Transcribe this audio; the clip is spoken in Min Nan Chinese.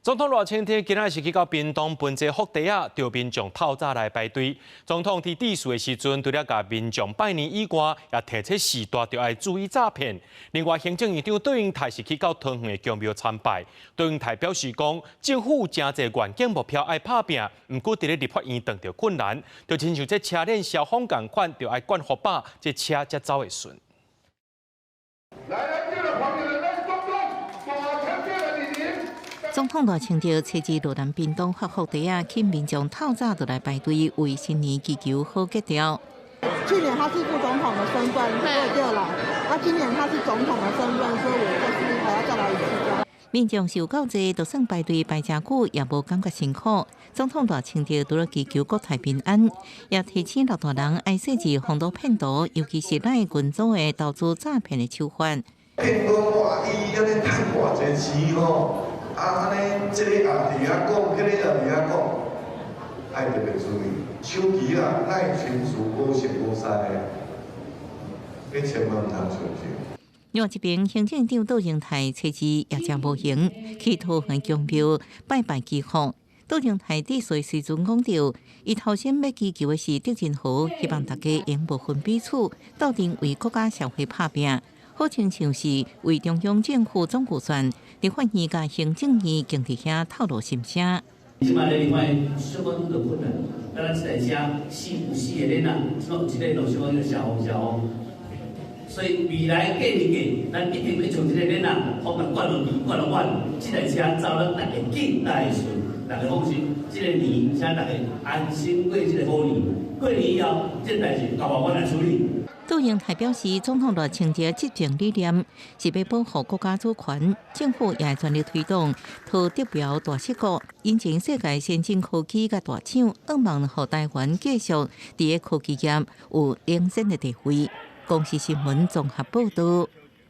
總統賴清德今仔日是去到屏東盆濟福地仔，著民眾透早來排隊。總統佇致辭的時陣，除了共民眾拜年以外，也提醒世代著愛注意詐騙。另外，行政院長卓榮泰是去到桃園的宮廟參拜。卓榮泰表示講，政府誠濟願景目標愛拍拚，毋過佇咧立法院碰著困難，就親像這車鏈消防仝款，著愛灌火把，這車才走會順。來來，朋友們，總統大總統賴清德初二落南屏東發福地仔，請民眾透早就來排隊為新年祈求好吉兆。去年他是副總統的身份，所以就來。啊，今年他是總統的身份，所以我就是還要再來一次。民眾是有夠濟，就算排隊排誠久，也無感覺辛苦。總統賴清德除了祈求國泰民安，也提醒老大人愛細緻防堵騙徒，尤其是咱群組的投資詐騙的手法。騙講哇，伊按呢趁偌濟錢吼，啊按呢，這個也佇遐講，彼個也佇遐講，愛特別注意。手機啊，莫親像無熟無似的，你千萬毋通相信。另外一邊，行政長杜榮泰初二也誠無閒去桃園宮廟拜拜祈福。杜榮泰致辭時陣講著，伊頭先欲祈求的是得真好，希望大家會無分彼此，鬥陣為國家社會拍拚。好親像是為中央政府總預算，立法院佮行政院共佇遐透露心聲。這擺咧，你看小可拄著困難，咱這台車四有四个輪仔，這一個路小可消風消風。所以未來過年過，咱一定欲將這个鏈仔，予共灌落去，灌落穩，這台車走得逐家緊，逐家順，大家放心。這个年，請大家安心過這个好年。過年以後，這代誌交予阮來處理。杜榮泰表示，總統賴清德執政理念是欲保護國家主權，政府也會全力推動桃竹苗大矽谷，引進世界先進科技佮大廠，向望予台灣繼續佇個科技業有領先的地位。公視新聞綜合報導。